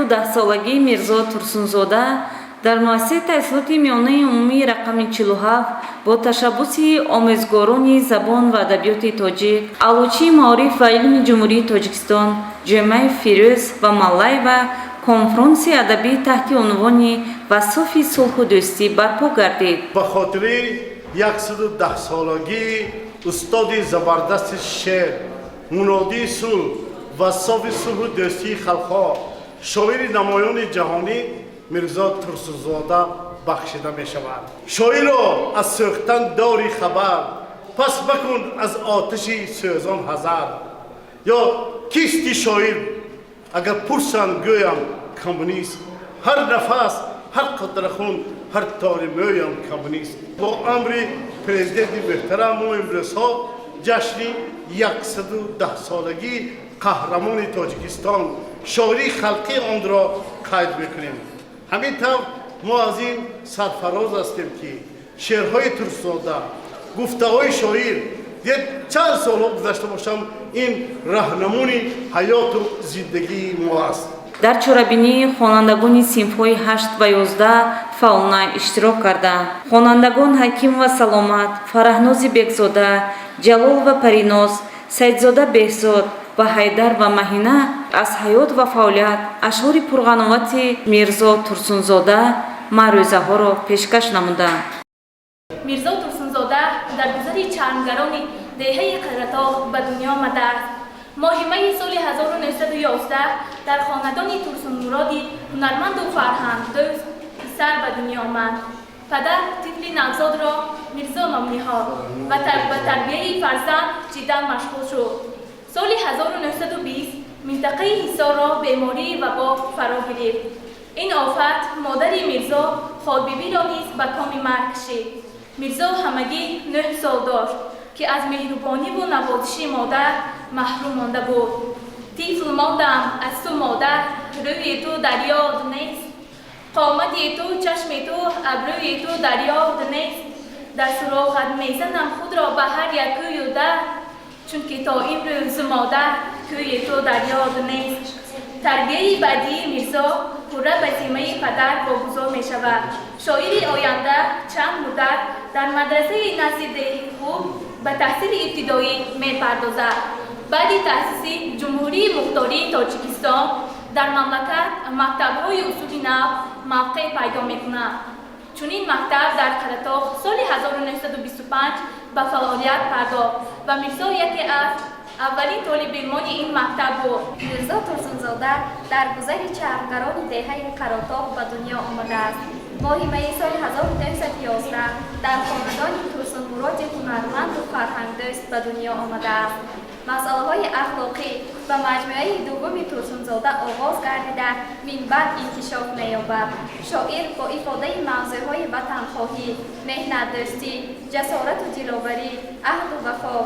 110-солагии Мирзо Турсунзода дар муассисаи таҳсилоти миёнаи умумии рақами 47 бо ташаббуси омӯзгорони забон ва адабиёти тоҷик, Аълочии маориф ва илми Ҷумҳурии Тоҷикистон Ҷумъаи Фирӯз ва Маллаева конфронси адабӣ таҳти унвони «Вассофи сулҳу дӯстӣ» барпо гардид. Ба хотири 110-солагии устоди забардасти шеър, мунодии сулҳ, вассофи сулҳу дӯстии халқҳо, шоири намоёни ҷаҳонӣ Мирзо Турсунзода бахшида мешавад. Шоиро аз сӯхтан дори хабар, пас макун аз оташи сӯзон ҳазар. Ё кисти шоир, агар пурсанд, гӯям коммунист, ҳар нафас, ҳар қатра хун, ҳар тори мӯям коммунист. Бо амри президенти муҳтарам мо имрӯзҳо ҷашни 110-солагии қаҳрамони Тоҷикистон, шоири халқи онро қайд мекунем. Ҳамин тавр мо аз ин сарфароз ҳастем, ки шеърҳои Турсунзода, гуфтаҳои шоир дер чанд солҳо гузашта бошам, ин раҳнамуни ҳаёту зиндагии мо аст. Дар чорабинӣ хонандагони синфҳои 8 ва 11 фаъолона иштирок карданд. Хонандагон Ҳакимова Саломат, Фараҳнози Бекзода, Ҷалолова Париноз, Саидзода Беҳзод ва Ҳайдар ва Маҳина аз ҳаёт ва фаъолият, ашъори пурғановати Мирзо Турсунзода маърӯзаҳоро пешкаш намуданд. Мирзо Турсунзода дар гузари чармгарони деҳаи Қаратоғ ба дунё омадааст. Моҳи майи соли 1911 дар хонадони Турсунмуроди ҳунарманду фарҳангдӯст писар ба дунё омад. Падар тифли навзодро Мирзо ном ниҳод ва ба тарбияи фарзанд ҷиддан машғул шуд. Соли 1920 минтақаи Ҳисорро бемории вабо фаро гирифт. Ин офат модари Мирзо, Холбибиро низ ба коми марг кашид. Мирзо ҳамагӣ 9 сол дошт, ки аз меҳрубониву навозиши модар маҳрум монда буд. Тифл мондам аз ту, модар, рӯи ту дар ёд нест, қомати ту, чашми ту, абрӯи ту дар ёд нест. Дар суроғат мезанам худро ба ҳар як кӯю дар, чунки то имрӯз, модар, кӯи ту дар ёд нест. Тарбияи баъдии Мирзо пурра ба зиммаи падар вогузор мешавад. Шоири оянда чанд муддат дар мадрасаи назди деҳи худ ба таҳсили ибтидоӣ мепардозад. Баъди таъсиси Ҷумҳурии Мухтории Тоҷикистон дар мамлакат мактабҳои усули нав мавқеъ пайдо мекунанд. Чунин мактаб дар Қаратоғ соли 1925 ба фаъолият пардохт ва Мирзо яке аз аввалин толибилмони ин мактаб буд. Мирзо Турсунзода дар гузари чармгарони деҳаи Қаротоғ ба дунё омадааст. Моҳи майи соли 1911 дар хонадони Турсунмуроди ҳунарманду фарҳангдӯст ба дунё омадааст. Масъалаҳои ахлоқӣ ба маҷмӯаи дуввуми Турсунзода оғоз гардида, минбаъд инкишоф меёбад. Шоир бо ифодаи мавзӯъҳои ватанхоҳӣ, меҳнатдӯстӣ, ҷасорату диловарӣ, аҳду вафо,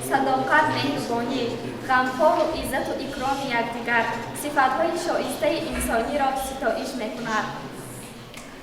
садоқат, меҳрубонӣ, ғамхору иззату икроми якдигар сифатҳои шоистаи инсониро ситоиш мекунад.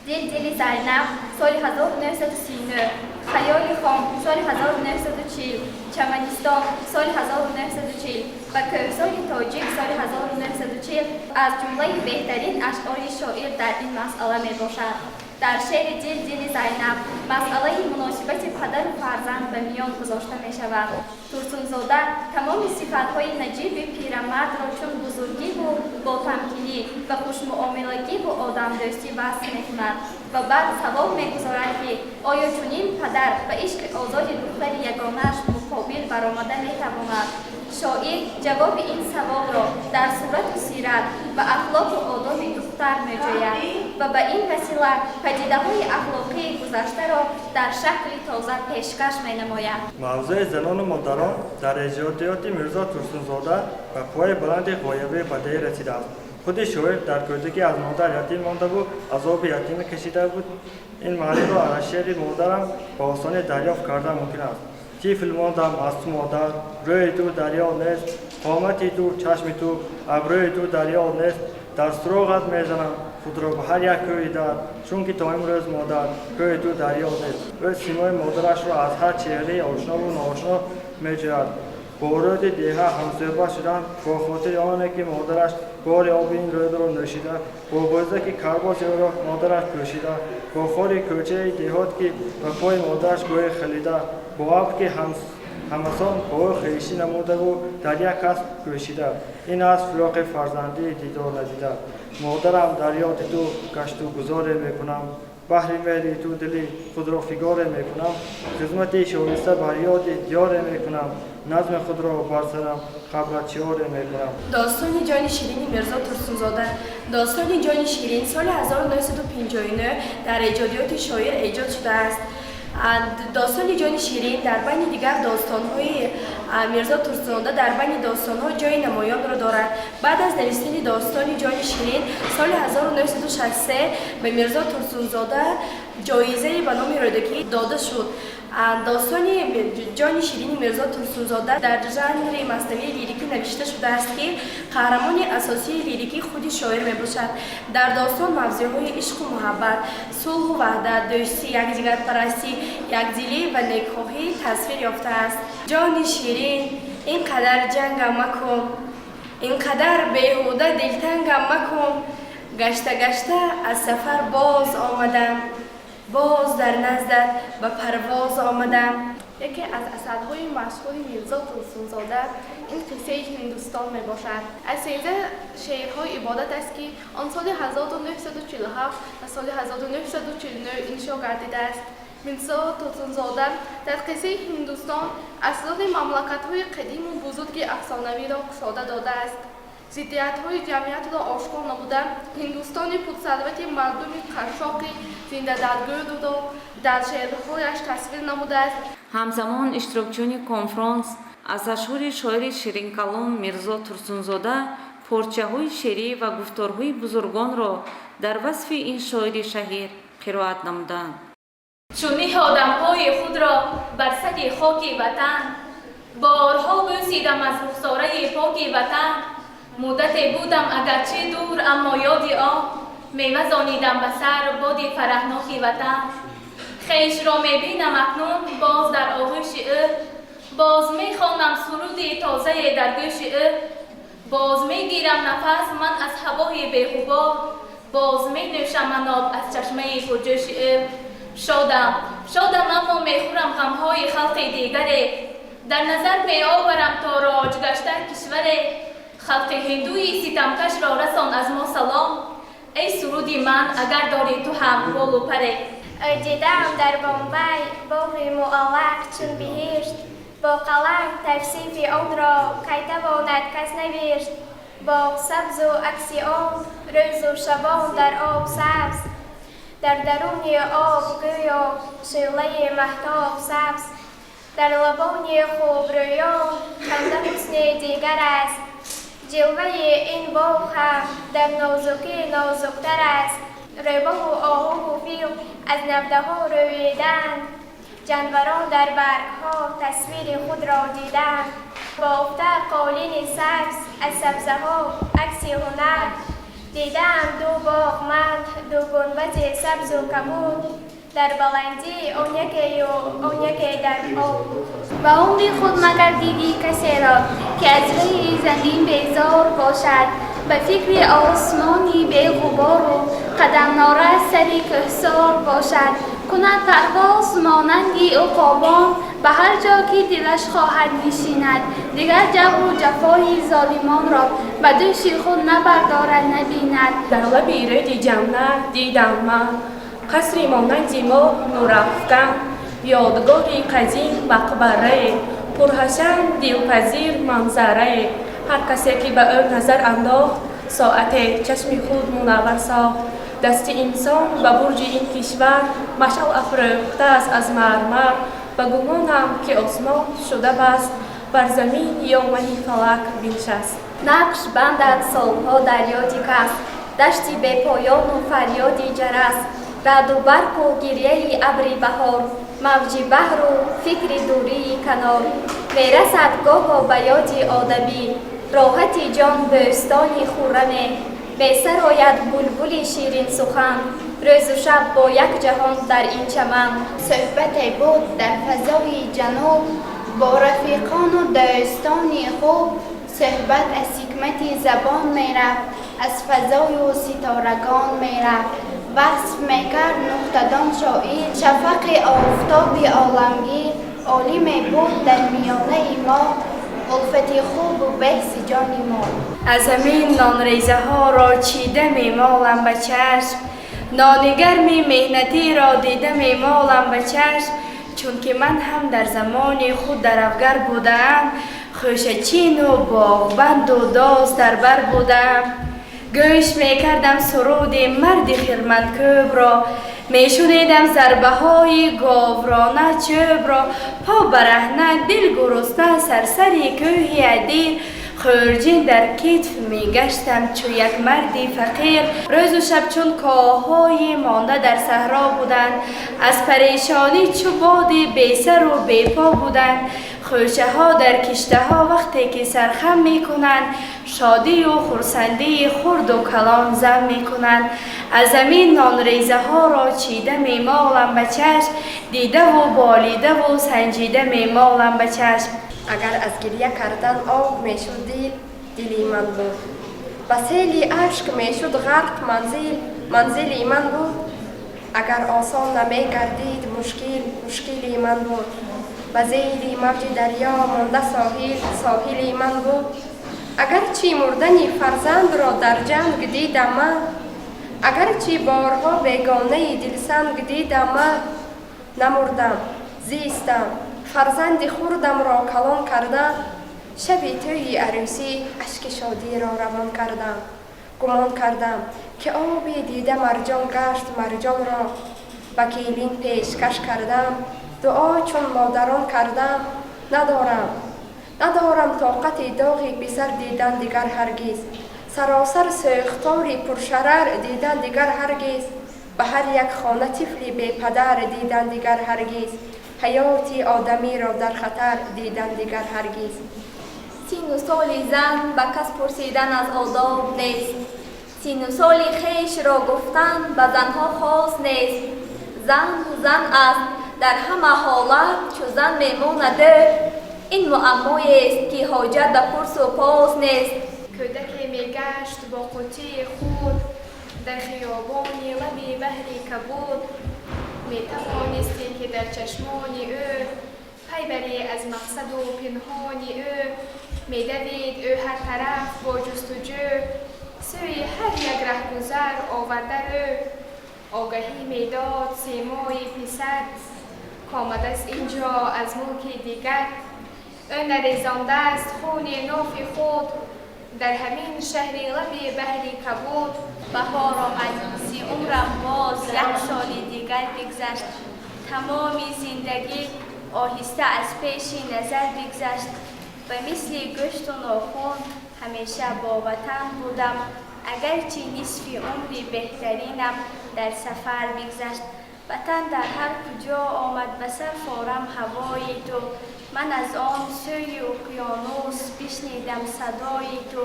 «Дил дили Зайнаб» соли 1939, «Хаёли хом» соли 1940, «Чаманистон» соли 1940 ва «Кӯҳсори тоҷик» соли 1940 аз ҷумлаи беҳтарин ашъори шоир дар ин масъала мебошад. Дар шеъри «Дил дили Зайнаб» масъалаи муносибати падару фарзанд ба миён гузошта мешавад. Турсунзода тамоми сифатҳои наҷиби пирамардро чун бузургиву ботамкинӣ ва хушмуомилагиву одамдӯстӣ васф мекунад ва баъд савол мегузорад, ки оё чунин падар ба ишқи озоди духтари ягонааш муқобил баромада метавонад? Шоир ҷавоби ин саволро дар сурату сират ва ахлоқу одоби духтар меҷӯяд ва ба ин васила падидаҳои ахлоқии гузаштаро дар шакли тоза пешкаш менамояд. Мавзӯи занону модарон дар эҷодиёти Мирзо Турсунзода ба пояи баланди ғоявии бадеӣ расидааст. Худи шоир дар кӯдакӣ аз модар ятим мондаву азоби ятимӣ кашида буд. Ин маъниро аз шеъри «Модарам» ба осонӣ дарёфт кардан мумкин аст. Тифл мондам аз ту, модар, рӯи ту дар ёд нест, қомати ту, чашми ту, абрӯи ту дар ёд нест. Дар суроғат мезанам худро ба ҳар як кӯи дар, чунки то имрӯз, модар, кӯи ту дар ёд нест. Ӯ симои модарашро аз ҳар чеҳраи ошнову ноошно меҷӯяд. Бо рӯди деҳа ҳамсӯҳбат шудан, бо хотири оне ки модараш бори оби ин рӯдро нӯшида, бо бӯзаки карбоси ӯро модараш пӯшида, бо хори кӯчаи деҳот ки ба пои модараш гӯе халида, бо абр ки ҳамасон бо ӯ хешӣ намудаву дар як асп кӯшида. Ин аст фироқи фарзандии дидор надида. Модарам, дар ёди ту гашту гузоре мекунам, баҳри меҳри ту дили худро фигоре мекунам, хизмати шоиста бар ёди диёре мекунам, назми худро бар сарам қабрат шиоре мекунам. Достони ҷони ширини Мирзо Турсунзода. Достони ҷони ширин соли 1959 дар эҷодиёти шоир эҷод шудааст. Достони ҷони ширин дар байни дигар достонҳои Мирзо Турсунзода дар байни достонҳо ҷои намоёнро дорад. Баъд аз навиштани достони ҷони ширин соли 1963 ба Мирзо Турсунзода ҷоизае ба номи Рӯдакӣ дода шуд. Достони ҷони ширини Мирзо Турсунзода дар жанри маснавии лирикӣ навишта шудааст, ки қаҳрамони асосии лирикӣ худи шоир мебошад. Дар достон мавзӯъҳои ишқу муҳаббат, сулҳу ваҳдат, дӯстӣ, якдигарпарастӣ, якдилӣ ва некхоҳӣ тасвир ёфтааст. Ҷони ширин, ин қадар ҷангам макун, ин қадар беҳуда дилтангам макун. Гашта гашта аз сафар боз омадам, боз дар наздат ба парвоз омадам. Яке аз асарҳои машҳури Мирзо Турсунзода ин қиссаи Ҳиндустон мебошад. Аз 13 шеърҳо иборат аст, ки он соли 1947 ва соли 1949 иншо гардидааст. Мирзо Турсунзода дар қиссаи Ҳиндустон асрори мамлакатҳои қадиму бузурги афсонавиро кушода додааст, зиддиятҳои ҷамъиятро ошкор намуда, Ҳиндустони пурсарвати мардуми қашшоқи зинда дар гӯрро дар шеърҳояш тасвир намудааст. Ҳамзамон иштирокчиёни конфронс аз ашъори шоири ширинкалом Мирзо Турсунзода порчаҳои шеърӣ ва гуфторҳои бузургонро дар васфи ин шоири шаҳир қироат намуданд. Чун ниҳодам пои худро бар сари хоки ватан, борҳо бӯсидам аз рухсораи поки ватан. Муддате будам агарчи дур, аммо ёди он мевазонидам ба сар боди фараҳноки ватан. Хешро мебинам акнун боз дар оғӯши ӯ, боз мехонам суруди тозае дар гӯши ӯ, боз мегирам нафас ман аз ҳавои беғубор, боз менӯшам ман об аз чашмаи пурҷӯши ӯ. Шодам, шодам, аммо мехӯрам ғамҳои халқи дигаре, дар назар меоварам то роҷ гашта кишваре. Халқи ҳиндуи ситамкашро расон аз мо салом, эй суруди ман, агар дорӣ ту ҳам болу паре. Дидам дар Бомбай боғи муаллақ чун биҳишт, бо қалам тавсифи онро кай тавонад кас навишт. Боғ сабзу акси он рӯзу шабон дар об сабз, дар даруни об гӯё шӯълаи маҳтоб сабз. Дар лабони хубрӯён ханда ҳусни дигар аст, ҷилваи ин боғ ҳам дар нозукӣ нозуктар аст. Рӯбоҳу оҳуву фил аз навдаҳо рӯиданд, ҷанварон дар баргҳо тасвири худро диданд. Бофта қолини сабз аз сабзаҳо акси ҳунар, дидаам ду боғ ман, ду гунбази сабзу кабуд, дар баландӣ он якею он яке дар об. Ба умри худ магар дидӣ касеро, ки аз рӯи замин безор бошад, ба фикри осмони беғубору қадамнора сари кӯҳсор бошад? Кунад парвоз монанди уқобон, ба ҳар ҷо ки дилаш хоҳад нишинад, дигар ҷабру ҷафои золимонро ба дӯши худ набардорад, набинад. Дар лаби рӯди Ҷамна дидам ман қасри монанди моҳ нурафкан, ёдгори қадим, мақбарае пурҳашам, дилпазир манзарае. Ҳар касе ки ба ӯ назар андохт, соате чашми худ мунаввар сохт. Дасти инсон ба бурҷи ин кишвар машъал афрӯхтааст аз мармар. Ба гумонам, ки осмон шуда баст, бар замин ё маҳи фалак биншаст. Нақш бандад солҳо дар ёди кас дашти бепоёну фарёди ҷарас, раъду барқу гирьяи абри баҳор, мавҷи баҳру фикри дурии канор. Мерасад гоҳо ба ёди одамӣ роҳати ҷон бӯстони хурраме, месарояд булбули ширинсухан рӯзу шаб бо як ҷаҳон дар ин чаман. Суҳбате буд дар фазои ҷануб. Бо рафиқону дӯстони хуб суҳбат аз ҳикмати забон мерафт, аз фазою ситорагон мерафт. Васф мекард нуқтадон шоир, шафақи офтоби оламгир, олиме буд дар миёнаи мо, улфати хубу беҳси ҷони мо. Аз ҳамин нонрезаҳоро чида мемолам ба чашм, нони гарми меҳнатиро дида мемолам ба чашм, чунки ман ҳам дар замони худ даравгар будаам, хӯшачину боғбанду доз дар бар будаам. Гӯш мекардам суруди марди хирманкӯбро, мешунидам зарбаҳои говрона чӯбро, по бараҳна, дил гурусна, сарсари кӯҳи адир, хӯрҷин дар китф мегаштам чу як марди фақир. Рӯзу шаб чун коҳҳои монда дар саҳро буданд, аз парешонӣ чу боди бесару бепо буданд. Хӯшаҳо дар киштаҳо вақте ки сархам мекунанд, шодию хурсандии хурду калон зам мекунанд. Аз замин нонрезаҳоро чида мемолам ба чашм, дидаву болидаву санҷида мемолам ба чашм. Агар аз гирья кардан об мешуд дил, дили ман буд. Ба сели ашк мешуд ғарқ манзил, манзили ман буд. Агар осон намегардид мушкил, мушкили ман буд. Ба зери мавҷи дарьё монда соҳил, соҳили ман буд. Агарчи мурдани фарзандро дар ҷанг дидам ман, агарчи борҳо бегонаи дилсанг дидам ман, намурдам, зистам, фарзанди хурдамро калон кардам, шаби тӯйи арӯсӣ ашки шодиро равон кардам. Гумон кардам, ки оби дида марҷон гашт марҷонро, ба келин пешкаш кардам, дуо чун модарон кардам. Надорам, надорам тоқати доғи писар дидан дигар ҳаргиз, саросар сӯхтори пуршарар дидан дигар ҳаргиз, ба ҳар як хона тифли бепадар дидан дигар ҳаргиз, ҳаёти одамиро дар хатар дидан дигар ҳаргиз. Сину соли зан ба кас пурсидан аз одоб нест, сину соли хешро гуфтан ба занҳо хос нест. Зан зан аст дар ҳама ҳолат, чу зан мемонад, ин муаммоест ки ҳоҷат ба пурсу пос нест. Кӯдаке мегашт бо қуттии худ дар хиёбони лаби баҳри кабуд. Метавонистӣ, ки дар чашмони ӯ пай барӣ аз мақсаду пинҳони ӯ. Медавид ӯ ҳар тараф бо ҷустуҷӯ, сӯи ҳар як раҳгузар оварда рӯ. Огаҳӣ медод симои писар, комадааст ин ҷо аз мулки дигар. Ӯ нарезондааст хуни нофи худ дар ҳамин шаҳри лаби баҳри кабуд. Баҳор омад, зи умрам боз як соли дигар бигзашт. Тамоми зиндагӣ оҳиста аз пеши назар бигзашт. Ба мисли гӯшту нохун ҳамеша бо ватан будам, агарчи нисфи умри беҳтаринам дар сафар бигзашт. Ватан дар ҳар куҷо омад ба сар форам ҳавои ту, ман аз он сӯи уқёнус бишнидам садои ту.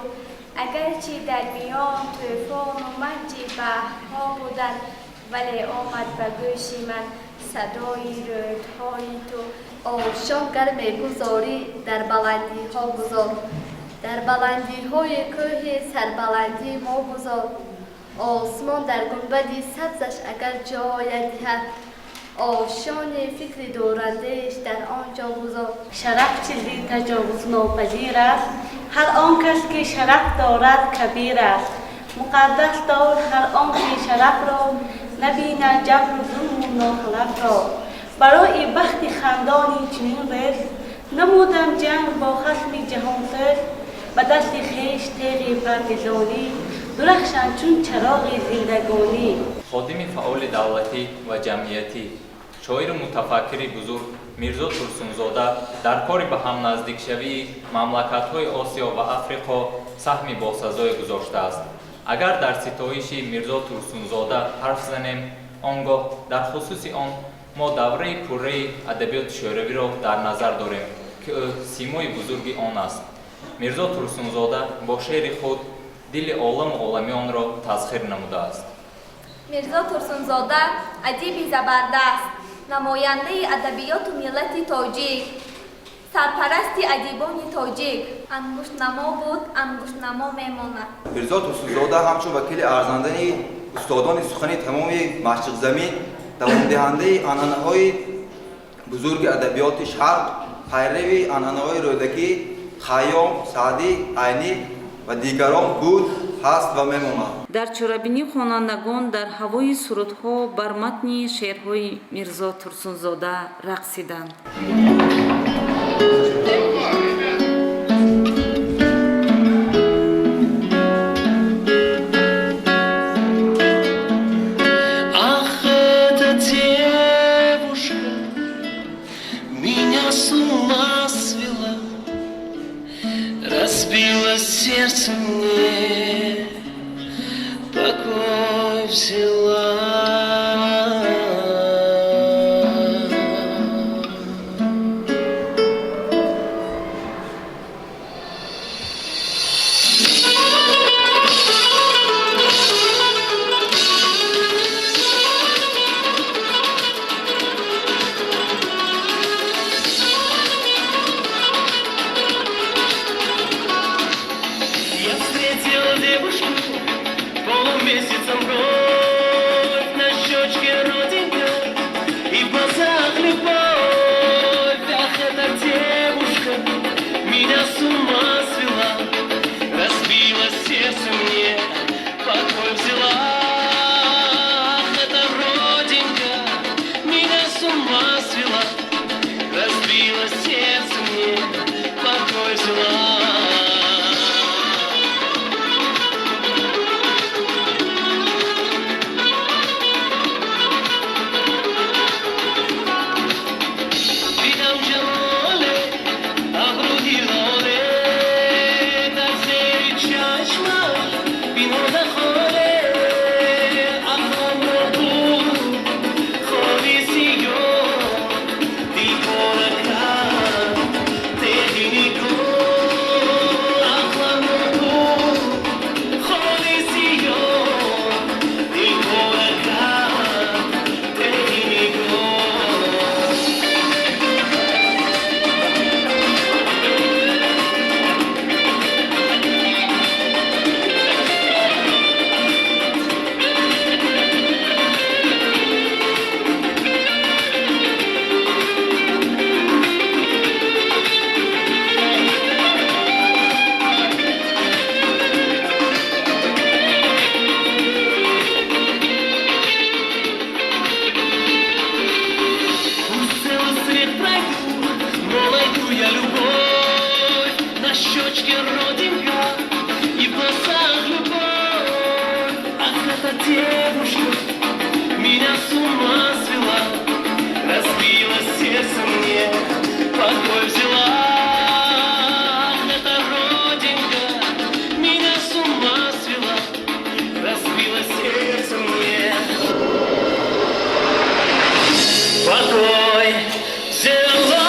Агарчи дар миён тӯфону мавҷи баҳрҳо буданд, вале омад ба гӯши ман садои рӯдҳои ту. Ошон гар мегузорӣ, дар баландиҳо гузор, дар баландиҳои кӯҳи сарбаландии мо гузор. Осмон дар гунбади сабзаш агар ҷоя диҳад, ошони фикри дурандеш дар он ҷо гузор. Шараф чизи таҷовузнопазир аст, ҳар он кас ки шараф дорад кабир аст. Муқаддас дор ҳар он ки шарафро, набинад ҷабру зулму нохалафро. Барои бахти хандони чунин рез, намудам ҷанг бо хасми ҷаҳонсӯз. Ба дасти хеш теғи партизонӣ, дурахшанд чун чароғи зиндагонӣ. Ходими фаъоли давлатӣ ва ҷамъиятӣ, шоиру мутафаккири бузург Мирзо Турсунзода дар кори ба ҳам наздикшавии мамлакатҳои Осиё ва Африқо саҳми босазое гузоштааст. Агар дар ситоиши Мирзо Турсунзода ҳарф занем, он гоҳ дар хусуси он мо давраи пурраи адабиёти шӯравиро дар назар дорем, ки ӯ симои бузурги он аст. Мирзо Турсунзода бо шеъри худ дили оламу оламиёнро тасхир намудааст. Мирзо Турсунзода адиби забардаст, намояндаи адабиёту миллати тоҷик, Сарпарасти адибони тоҷик, ангуштнамо буд, ангуштнамо мемонад. Мирзо Турсунзода ҳамчун вакили арзандани устодони сухани тамоми машриқзамин, давомдиҳандаи анъанаҳои бузурги адабиёти шарқ, пайрави анъанаҳои Рӯдакӣ, Хайём, Саъдӣ, Айнӣ ва дигарон буд, ҳаст ва мемонад. Дар чорабинӣ хонандагон дар ҳавои сурудҳо бар матни шеърҳои Мирзо Турсунзода рақсиданд. Ах, эта девушка меня с ума свела, разбила сердце мне, покой взяла. Я встретил девушку полумесяцем бровь, на щечке родинка и в глазах любовь. Ах, эта девушка меня с ума свела, разбила сердце мне, покой взяла. Ах, эта родинка меня с ума свела, разбила сердце мне, покой взяла. Дидам ҷамоле абрӯ ҳилоле, дар зери чашмаш бинода холе. Ақламро буд холи сиёҳ, дил пора кард теғи нигоҳ. Ақламро буд холи сиёҳ, дил пора кард теғи нигоҳ. Пусть целый свет пройду, но найду я любовь. На щечке родинка и в глазах любовь. Ах, эта девушка меня с ума свела, разбила сердце мне, покой взяла. Ах, эта родинка меня с ума свела, разбила сердце мне, покой взяла.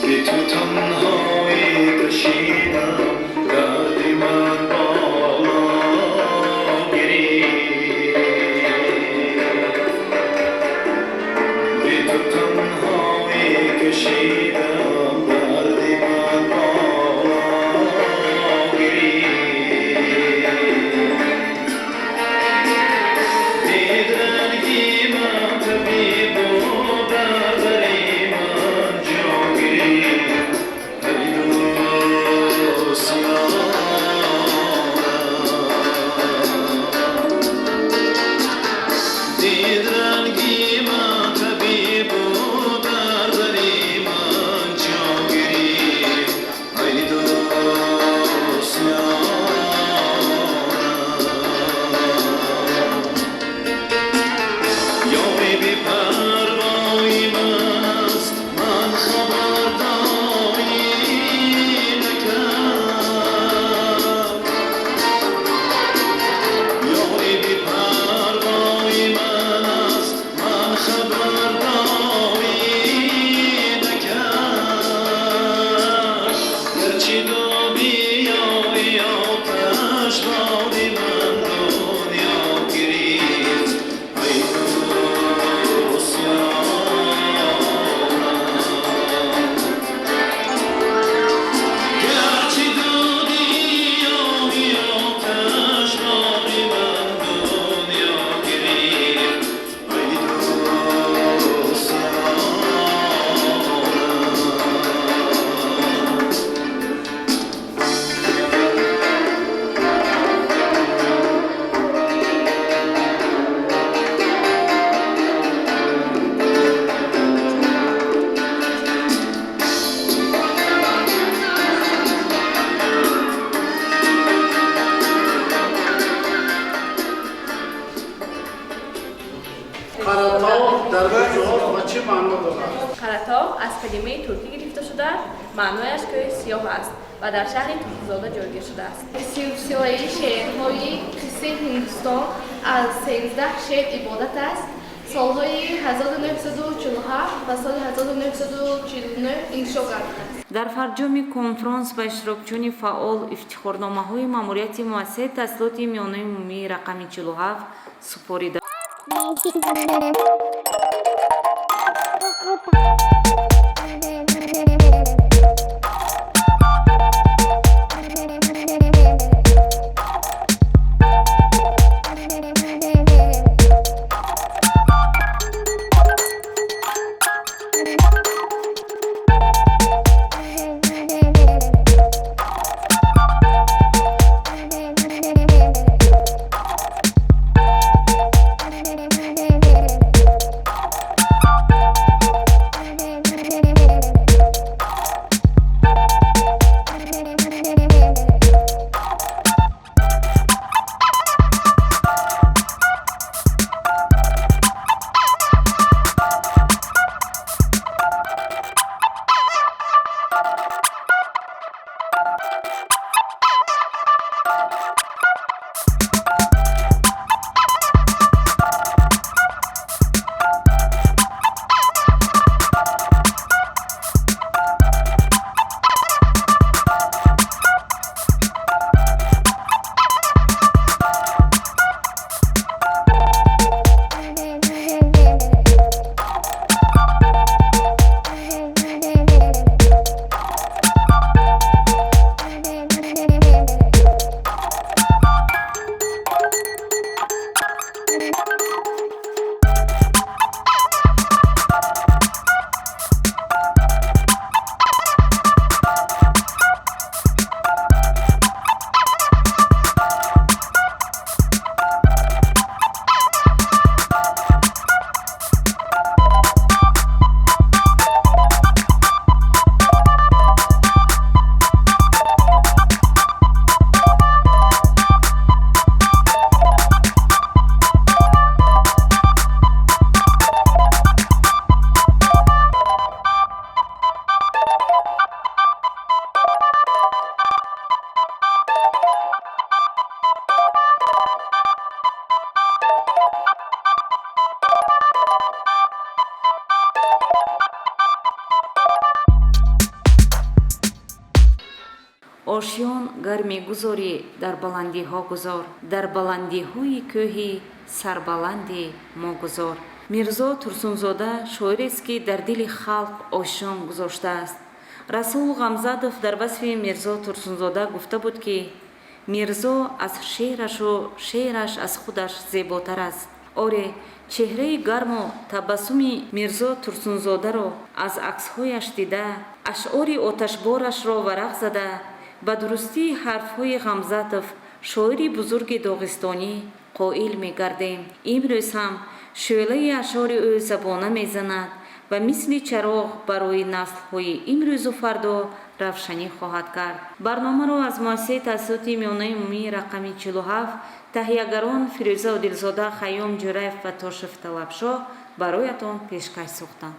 Бе ту танҳоӣ кашидам, дарди ман боло гирифт. Бе ту танҳоӣ кашидам, дарди ман боло гирифт. Дид ранги ман табибу, дар бари ман ҷон гирифт. Маъно дорад? Қаратоғ аз калимаи туркӣ гирифта шуда, маънояш кӯҳи сиёҳ аст ва дар шаҳри Турсунзода ҷойгир шудааст. Силсилаи шеърҳои қиссаи Ҳиндустон аз 13 шеър иборат аст. Солҳои 1947 ва соли 1949 интишор гардидааст. Дар фарҷоми конфронс ба иштирокчиёни фаъол ифтихорномаҳои маъмурияти муассисаи таҳсилоти миёнаи умумии рақами 47 супорида. Ошён гар мегузорӣ, дар баландиҳо гузор, дар баландиҳои кӯҳи сарбаланди мо гузор. Мирзо Турсунзода шоирест, ки дар дили халқ ошён гузоштааст. Расул Ғамзатов дар васфи Мирзо Турсунзода гуфта буд, ки Мирзо аз шеърашу шеъраш аз худаш зеботар аст. Оре, чеҳраи гарму табассуми Мирзо Турсунзодаро аз аксҳояш дида, ашъори оташборашро варақ зада, ба дурустии ҳарфҳои Ғамзатов, шоири бузурги доғистонӣ, қоил мегардем. Имрӯз ҳам шӯълаи ашъори ӯ забона мезанад ва мисли чароғ барои наслҳои имрӯзу фардо равшанӣ хоҳад кард. Барномаро аз муассисаи таҳсилоти миёнаи умумии рақами 47 таҳиягарон Фирӯза Одилзода, Хайём Ҷӯраев ва Тошев Талабшоҳ бароятон пешкаш сохтанд.